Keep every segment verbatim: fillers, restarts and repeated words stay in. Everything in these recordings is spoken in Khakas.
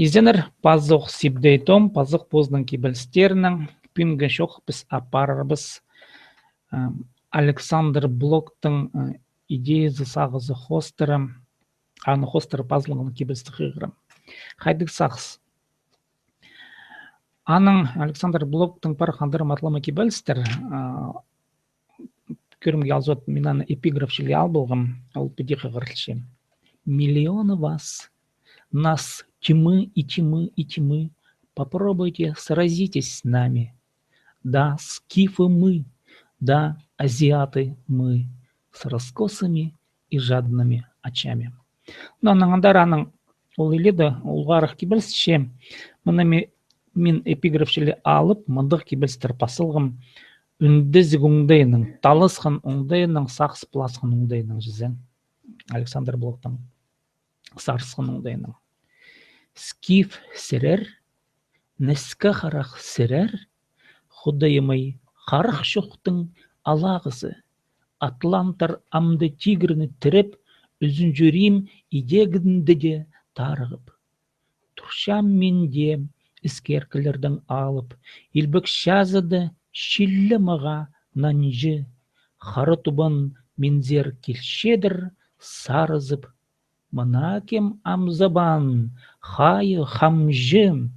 Изеннер, пазох Сибдей Том, пазох позының кибелістерінең. Пӱӱнгі чоох піс апарарбыс, а, Александр Блоктың, а, идеязы, сағызы хоостыра, аны хоостыра пазылған кибелісті хығырим. Хайдағ сағыс? Аның, Александр Блоктың, пар хандырым атлама кибелістер, а, кӧрімге алза, мин аны эпиграф чіли ал полғам, ол піди хығырылча. Миллионы вас, нас тьмы и тьмы и тьмы, попробуйте, сразитесь с нами. Да, скифы мы, да, азиаты мы, с раскосыми и жадными очами. Но анаң андар аның ол иледе, улғарах кибелісче, мына ми-, мин эпиграф чіли алып, мындағ кибелістер пазылғам, ӱндезіг оңдайнаң, таласхан оңдайнаң, сағыс пыласхан оңдайнаң чізе. Александр Блоктың сарысхан оңдайнаң. Скиф сірер, ніске харах сірер, Худайым-ай, харах чохтың алағызы, атлантар амды тигірні тіреп, Ӱзінҷі Рим идегінде дее тарығып. Турчам мин дее іскеркілердең алып, Илбек Чазыда чилле мағаа нанҷы, Хара Тубан минзер килчедір сарызып. Мына кем ам Забан, хайы хамҷы,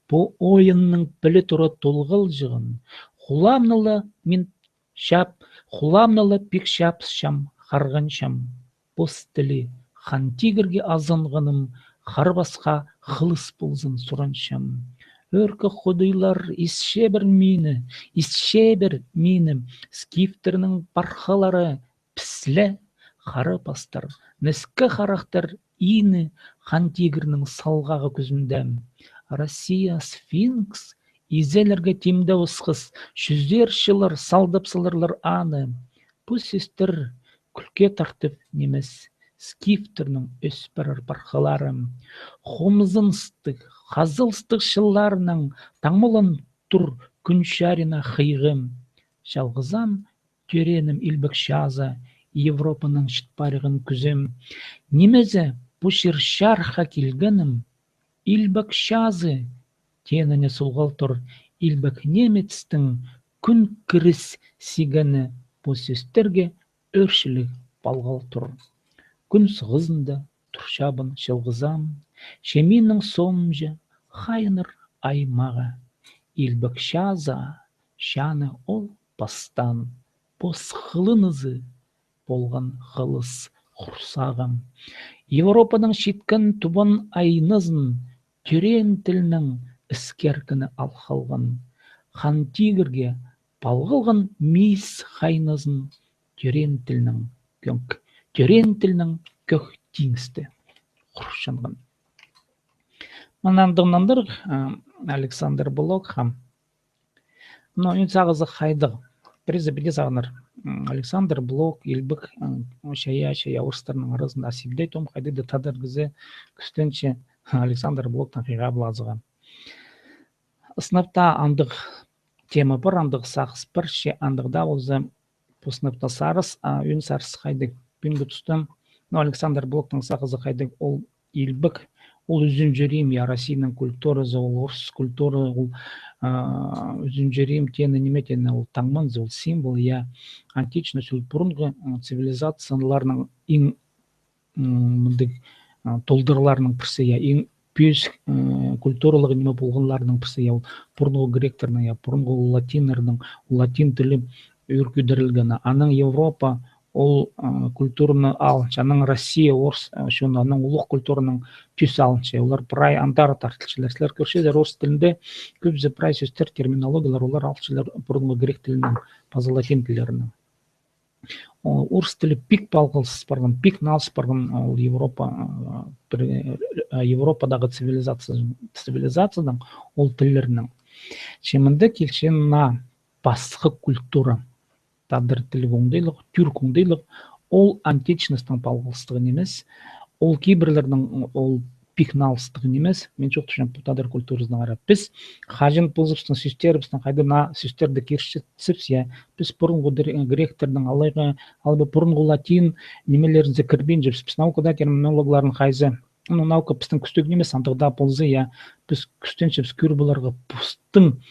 пу ойынның піле тура толғалҷығын. Хуламны ла мин чап, хуламны ла пик чапсчам, харғанчам. Пос тілі хан тигірге азынғаным, харбасха хылыс ползын суранчам. Ӧӧркі худайлар, исчебір мині, исчебір мині, скифтернің пархалары, піс ле хара пастар, ніске харахтар ині хан тигірнің салғағы кӱзінде. Россия сфинкс, изелерге тимде осхас, чӱзер чыллар салдап саларлар аны. Пу сӧстер кӱлке тартып нимес, скифтернің ӧс парар пархалары. Хомзыныстығ, хазылыстығ чылларнаң таңмалан тур кӱн чарина хыйғы. Чалғызам тӧреенім Илбек Чазы, Европаның чіт париған кӱзі. Нимезе пу чир-чарыхха килгенім, Илбек Чазы тееніне сулғал тур, Илбек немецтің кӱн кіріс сигені пу сӧстерге ӧрчіліг палғал тур. Кӱн сығызында турчабын чалғызам, че минің соомҷа хайынар ай мағаа. Илбек Чазы, чаны ол пастаан, пос хылынызы полған хылыс хурсағым. Европаның читкен Тубан айназын, тӧреен тілнің іскеркіні ал халған. Хан тигірге палғалған мис хайназын, тӧреен тілнің кӧк, тӧреен тілнің кӧк тиңісті хурчанған. Мынандығ нандырығ, а, Александр Блок хам. Но ӱн сағызы хайдағ. Пірезі піди сағынар. М, Александр Блок, Илбек, м, чайаа, чайаа орыстарның аразында, а Сибдей Том хайдағ-да тадар кізі кӱстенче Александр Блоктаң хыйға пылазыға. Сынап таа андағ тема пар, андағ сағыс пар, че андағ даа полза, пу сынап таа сарыс, а ӱн сарыс хайдағ. Пӱӱнгі туста, ну, Александр Блоктың сағызы хайдағ, ол Илбек, ол Ӱзінҷі Рим, я, Россияның культуразы, ол орыс культура, ол, а, Ӱзінҷі Рим теені ниме теені, ол таңманзы, ол символ, я, античность, ол пурунғы, м, цивилизацияларның иң, м, мындағ, а, толдырларының пірсі, я, иң пӧзік, м, культуралығ ниме полғаннарның пірсі, я, ол пурунғы гректернің, я, пурунғы латиннернің, латин тілі ӧӧр кӧдірілгені. Анаң Европа ол, а, культураны алынча, анаң Россия, орыс, а, чон, анаң улуғ культураның тӧс алынча. Олар прай андар тартылчалар. Сірер кӧрчезер, орыс тілінде кӧбізі прай сӧстер, терминологиялар, олар алчалар пурунғы грек тілінең, паза латин тіллерінең. О, орыс тілі пик палғалыс парған, пик налыс парған ол Европа, а, пір, а, Европадағы цивилизация, цивилизацияның ол тіллернің. Че мында килче на пасха культура. Тадар тілі оңдайлығ, тюрк оңдайлығ, ол античностьтың палғалыстығы нимес, ол кибірлернің ол пик налыстығы нимес, мин чоохтапчам пу тадар культуразынаң ара. Піс хаҷан позыбыстың сӧстерібістің хайда на сӧстерді кирчетсебіс, я, піс пурунғы дре-, гректернің алайға, алай ба пурунғы латин нимелерінзер кірбинчебіс, піс наукада терминологларын хайзы Ну, наука пістің кӱстіг нимес, андағ даа полза, я, піс кӱстенчебіс кӧр поларға постың,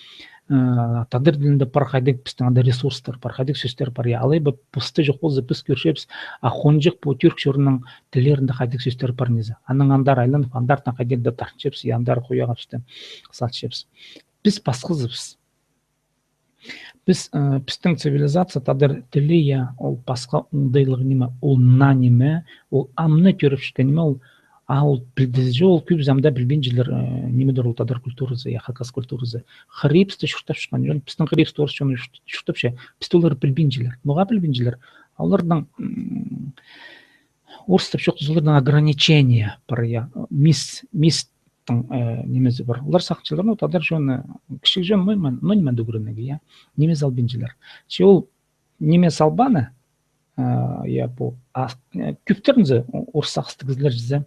э, тадар тілінде пар хайдағ пістің анда ресурстар, пар хайдағ сӧстер пар, я, алай ба посты чох полза, піс кӧрчебіс, а хонҷых пу тюрк чонның тіллерінде хайдағ сӧстер пар низе. Анаң андар айланып, андартын хайдағ-да тартчабыс, я, андар хуяғыбысты салчабыс. Піс пасхазыбыс. Піс, э, пістің цивилизация, тадар тілі, я, ол пасха оңдайлығ ниме, ол наа ниме, ол амны тӧріпчеткен ниме, ол, а ол пілдізі, ол кӧбізі амда пілбинчелер, э, нимедір ол тадар культуразы, я, хакас культуразы. Хырыбыста чуртапчатхан чон, пістің хырыбыста орыс чон чурт-, чуртапча, пісті олар пілбинчелер. Ноға пілбинчелер? Оларның, м, орыстап чоохтаза, оларның ограничения пар, я, мис, мис тың, э, нимезі пар. Олар сағынчалар, ну, тадар чоны, кічіг чон, ну, ниме, ну, ниме ӱгренерге, я. Ниме салбинчалар. Че ол ниме салбааны, э, я, пу, а, э, кӧптерінзі о-, орыс сағыстығ кізілер чізе.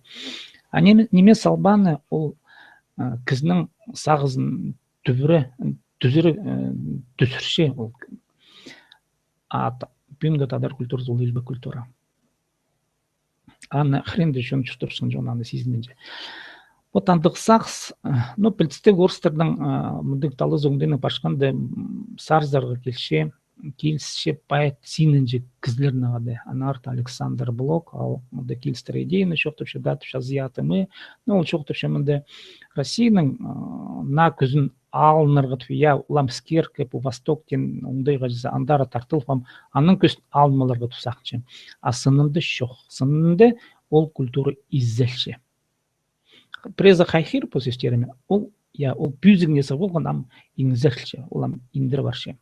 А ниме, ниме салбааны ол, э, кізінің сағызын тӱбіре, тӱзіре, э, тӱзірче ол. А та-, пӱӱнгі тадар культуразы ол илбек культура. Аны хыринда чон чуртапчатхан чон аны сизінминче. Вот андағ сағыс, э, ну, пілдістіг орыстарның, э, мындағ талаза оңдайнаң парчатханда, м, сарзарға килче, килісче поэт синінҷе кізілернең хада. Аннаңар Александр Блок, ол мында килістіре идеяны чоохтапча, да, тіпче азиаты мы, ну, ол чоохтапча мында Россияның, э, наа кӱзін алынарға тіп, я, улам іскеркі, пу Восток теен оңдайға чізе, андары тартылып, ам, аның кӱзін алынмаларға тіп сағынча. А сынында чох. Сынында ол культура изелче. Пірезі хайхир пу сӧстеріме, ол, я, ол пӱзігіне сығып алған, ам иңзерілче, ол ам индіре парча.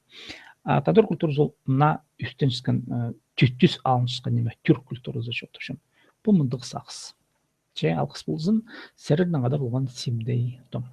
А тадар культуразы ол наа ӱстенчеткен, э, тӱ-, тӱс алынчатхан ниме, тюрк культуразы чоохтапчам. Пу мындағ сағыс. Че алғыс ползын, сірернең хада полған Сибдей Том.